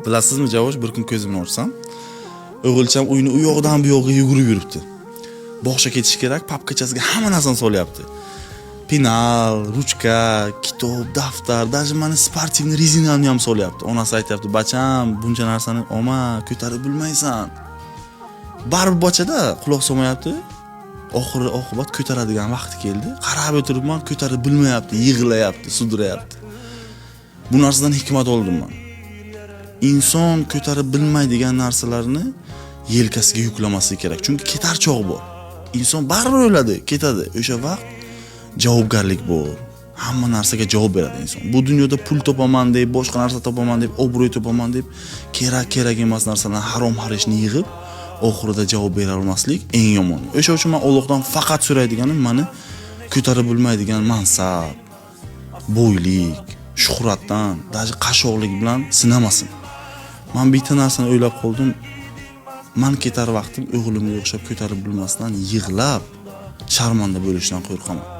Bilasizmi, Javosh, bir kun ko'zimni ochsam, o'g'ilcham uyni u yoqdan bu yoqqa yugurib yuribdi. Bog'cha ketish kerak, papkachasiga hamma narsani solyapti. Penal, ruchka, kitob, daftar, даже mani спортивный rezinamni ham solyapti. Onasi aytyapti: "Bacham, buncha narsani olma, ko'tarib bilmaysan." Baribir bachada quloq solmayapti. Oxiri oqibat ko'taradigan vaqti keldi. Qarab o'tiribman, ko'tarib bilmayapti, yig'layapti, sudrayapti. Bu narsadan hikmat oldim man. Inson ko'tarib bilmaydigan narsalarni yelkasiga yuklamasligi kerak. Chunki ketar chog' bor. Inson baribir o'ladi, ketadi. O'sha vaqt javobgarlik bor. Hamma narsaga javob beradi inson. Bu dunyoda pul topaman deb, boshqa narsa topaman deb, obro'y topaman deb, kerak kerak emas narsalarni, harom harishni yig'ib, oxirida javob bera olmaslik eng yomoni. O'sha uchun men Allohdan faqat so'raydiganim mani ko'tarib bilmaydigan mansab, boylik, shuhratdan, даже qashshoqlik bilan sinamasin. Man bitta narsani o'ylab qoldim. Man ketar vaqtim o'g'limga o'xshab ko'tarib bilmasdan yig'lab sharmanda bo'lishdan qo'rqaman.